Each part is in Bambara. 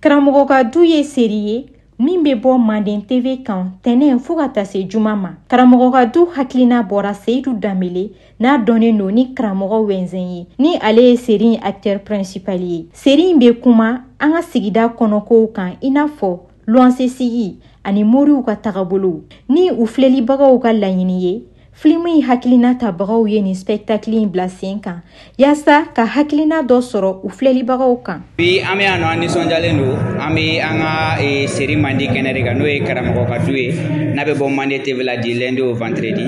Karamɔgɔ ka du ye série ye min bɛ bɔ Manden TV kan tɛnɛn fo ka taa se juma ma. Karamɔgɔ ka du hakilina bɔra Seyidu Danbele, n'a dɔnnen don ni Karamɔgɔ Wɛnzɛn ye, ni ale ye série in acteur principal ye. Série in bɛ kuma an ka sigida kɔnɔkow kan, i n'a fɔ luwanse sigi ani moriw ka tagabolow. Ni u filɛlibagaw ka laɲini ye, filimu in hakilina tabagaw ye nin spectacle in bila sen kan yaasa ka hakilina dɔ sɔrɔ u filɛlibagaw kan. Bi an bɛ yan nɔ, an nisɔndiyalen don. An bɛ an ka série mandi kɛnɛ de kan, n'o ye Karamɔgɔ ka du ye, n'a bɛ bɔ Mande TV la du lundi au vendredi.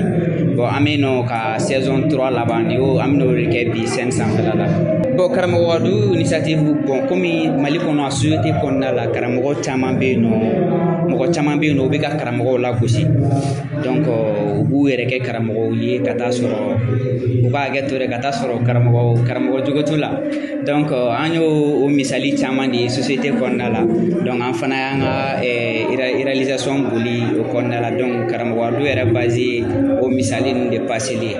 Bon, an bɛ nɔ ka saison 3 laban nin y'o, an bɛ n'o de kɛ bi scène sanfɛla la. Bon, Karamɔgɔ ka du initiative, bon, komi Mali kɔnɔ, a société kɔnɔna la, karamɔgɔ caman bɛ yen nɔ, mɔgɔ caman bɛ yen nɔ, u bɛ ka karamɔgɔw lagosi. Donc u b'u yɛrɛ kɛ karamɔgɔw ye ka taa sɔrɔ u b'a hakɛ to dɛ, ka taa sɔrɔ karamɔgɔ jogo t'u la. Donc an y'o o misali caman de ye société kɔnɔna la. Donc an fana y'an ka réalisation boli o kɔnɔna la. Donc Karamɔgɔ ka du yɛrɛ base ye o misali ninnu de paseli ye.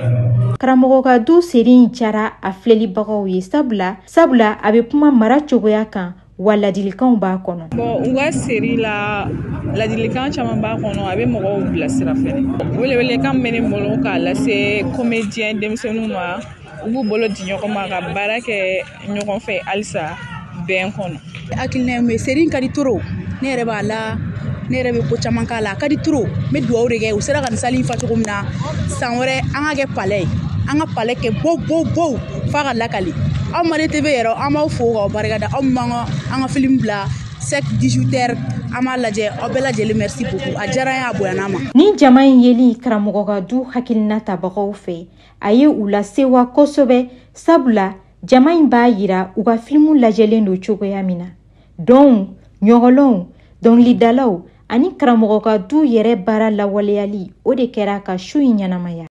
Karamɔgɔ ka du série in diyara a filɛlibagaw ye, sabula a bɛ kuma mara cogoya kan, wa ladilikanw b'a kɔnɔ. Bon, u ka série la, ladilikan caman b'a kɔnɔ, a bɛ mɔgɔw bilasira fɛnɛ. Welewelekan min bɛ ne bolo k'a lase comédien denmisɛnninw ma, u b'u bolo di ɲɔgɔn ma ka baara kɛ ɲɔgɔn fɛ halisa bɛn kɔnɔ. Hakilina ye mun ye? Série in ka di trop. Ne yɛrɛ b'a la, ne yɛrɛ bɛ ko caman k'a la, a ka di trop. N bɛ dugawu de kɛ, u sera ka nin salle in fa cogo min na, san wɛrɛ an ka kɛ palais ye, an ka palais kɛ bo bo bo f'a ka lakali. Aw Mande TV yɛrɛ, an b'aw fo k'aw barikada. Aw min b'an ka an ka film bila chaque 18 heures, an b'a lajɛ. Aw bɛɛ lajɛlen, merci beaucoup, a diyara an ye, a bonyana an ma. Ni jama in yeli Karamɔgɔ ka du hakilina tabagaw fɛ, a ye u lasewa kosɛbɛ, sabula jama in b'a yira u ka filimu lajɛlen don cogoya min na. Dɔnw, ɲɔgɔlɔnw, dɔnkilidalaw ani Karamɔgɔ ka du yɛrɛ baara lawaleyali, o de kɛra ka su in ɲɛnamaya.